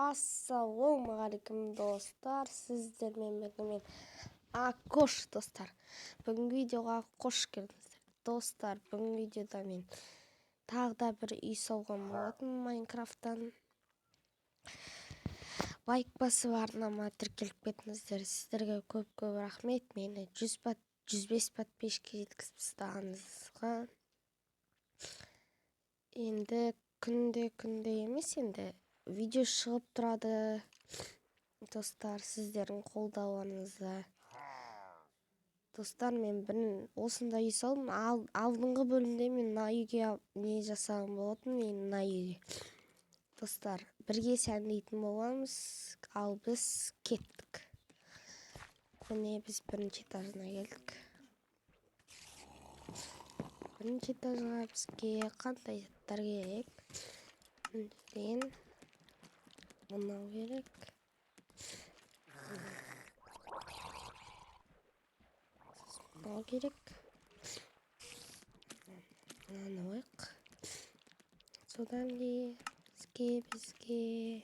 Ассалаумағалейкум, достар! Сіздермен бірге мен, Акош. Достар, бүгінгі видеоға қош келдіңіздер. Достар, бүгінгі видеода мен тағы да бір үй салған болатын Майнкрафттан. Лайк басып, арнама тіркеліп кетіңіздер. Сіздерге көп көп рахмет, мені 105 подписчикке жеткізіп тастағаныңызға. Енді күнде күнде емес, енді видео шығып тұрады, достар, сіздердің қолдауларыңызда. Достар, мен бір осындай үй салдым. Ал, алдыңғы бөлімде мен мына үйге не жасаған болатын, мен мына үйге. Достар, бірге сәндейтін боламыз. Ал біз кеттік. Міне, біз бірінші этажына келдік. Бірінші этажға бізге қандай заттар керек? Біріншіден, мынау керек. Мынау керек. Мынаны қояйық. Содан кейін бізге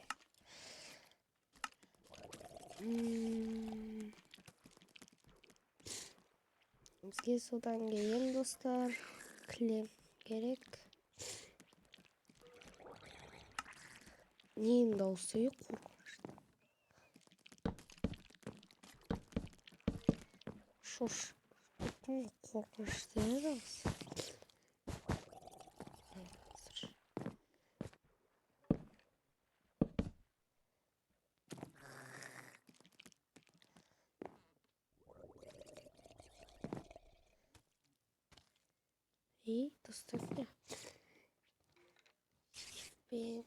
м, бізге содан кейін, достар, кілем керек. Ненің дауысы, ей, қорқынышты? Шошып кеттім ғой, қорқынышты иә дауыс. Қазір. Ей, достар, не Пен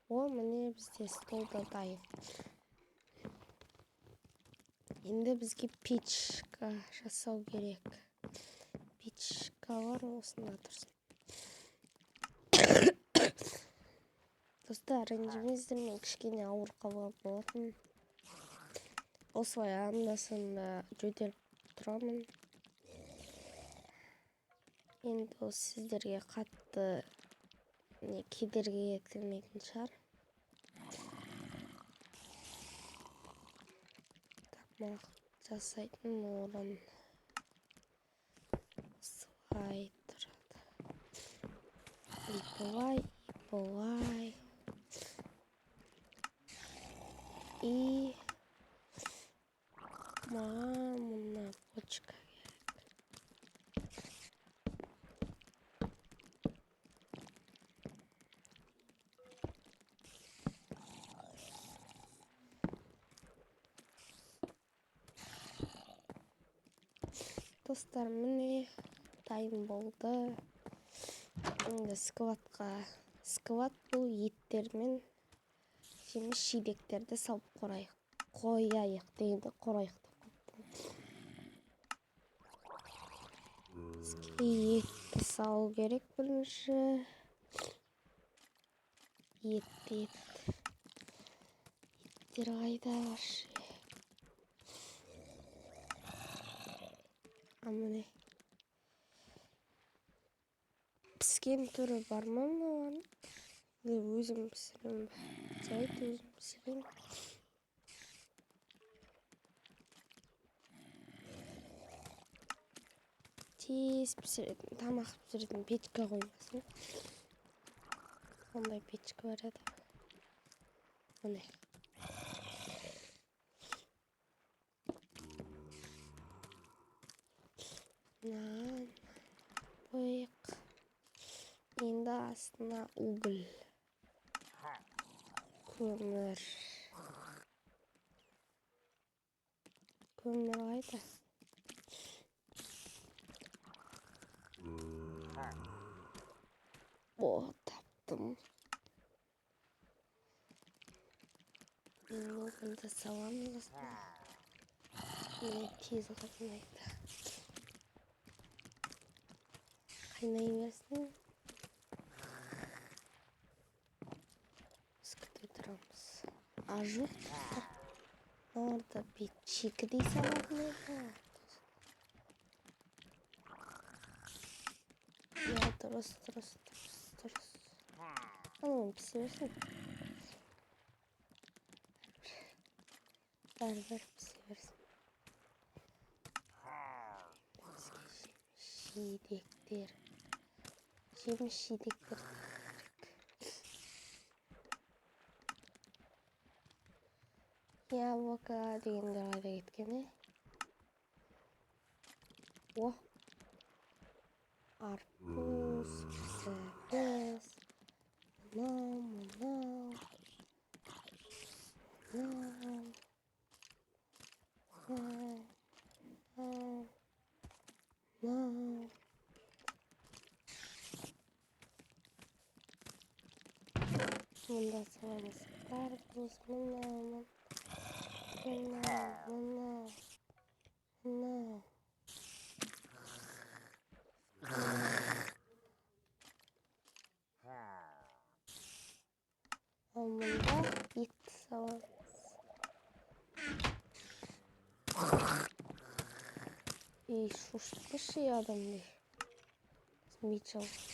О, міне, бізде стол да дайын. Енді бізге печка жасау керек. Печкалар осында тұрсын. Достар, ренжімеңіздер, мен кішкене ауырып қалған болатын. Осылай анда санда жөтеліп тұрамын. Енді ол сіздерге қатты не кедергі келтірмейтін шығар. Тамақ жасайтын орын осылай тұрады. И былай, и былай. И маған мына бочка керек. Достар, міне, дайын болды. Енді складқа, склад бұл еттер мен жеміс жидектерді салып қорайық, қояйық дегенде қорайық деп қойыппын. Бізге етті салу керек бірінші. Ет, ет, еттер қайда вообще? А, міне. Піскен түрі бар ма мыналардың, или өзім пісіремін бе? Жарайды, өзім пісірейін. Тез пісіретін, тамақ пісіретін печка қоймасын. Ондай печка бар еді, міне. Мынаны қояйық. Енді астына уголь, көмір. Көмір қайда? О, таптым. Енді угольді саламыз астына. Міне, тез қайнайды. Қайнай берсін, біз күте тұрамыз. А, жоқ, достар, мыналарды бүйтіп шикідей салатын еді. Иә, дұрыс, дұрыс, дұрыс, дұрыс. Анау пісе берсін. Бәрібір пісе берсін. Бізге жеміс-жидектер. Жеміс-жидектер керек. Яблоко дегендер қайда кеткен, е? О! Арпуз, сәбіз, мынау, мынау, мынау, мынау, мынау, мынау. Мұнда саламыз арбуз, мынау, мынау, мынау, мынау. Ал мұнда ет саламыз. Ей, шошытпашы, ей, адамды. Меч аламыз.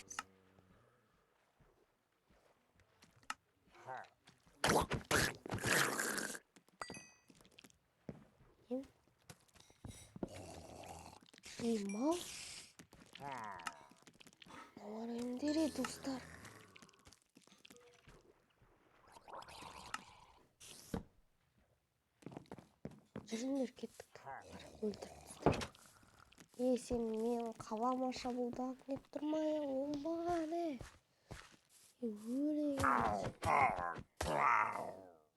Ей, мал. Мыналар кімдер, ей, достар? Жүріңдер, кеттік. Бар, өлтіріп тастайық. Ей, сен менің қалама шабуылдағың келіп тұр ма, е? Оңбаған, е. Ей, өлең.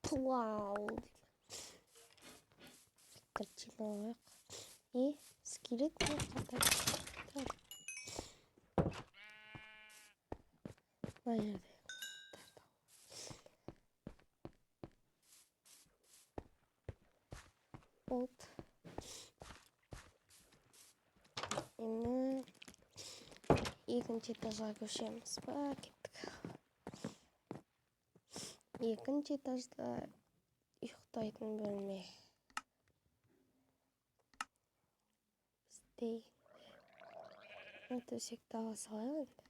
Пуау деймін. Жинап алайық. Е, скелет не қатар. Мына жерде. Болды. Енді екінші этажға көшеміз ба? Кеттік. Екінші этажда ұйықтайтын бөлме. Бізде мына төсекті ала салайық енді.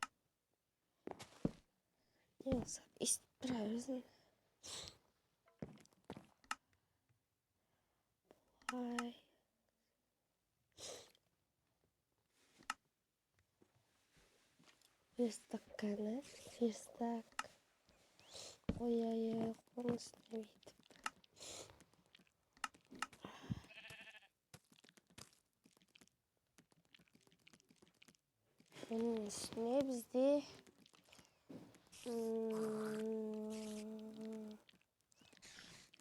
Не болса, естіп тұра берсін. Былай. Верстак кәні, верстак қояйық, оның үстіне бүйтіп. Оның үстіне бізде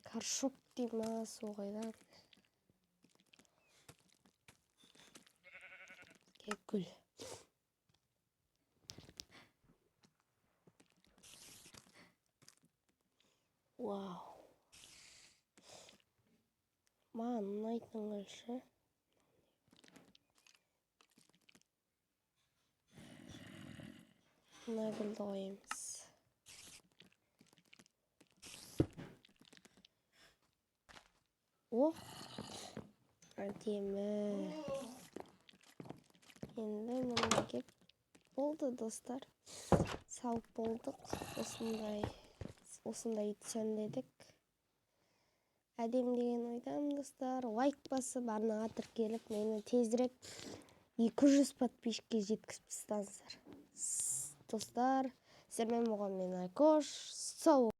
горшок дей ма, сол қайда? Гүл. Вау. Маған ұнайтын гүл ше. Мына гүлді қоямыз. О, әдемі. Енді мұнда кеп болды, достар. Салып болдық. Осындай сәндедік. Әдемі деген ойдамын, достар. Лайк басып, арнаға тіркеліп, мені тезірек 200 подписчикке жеткізіп тастаңыздар. Достар, сіздермен болған мен Айкош. Сау.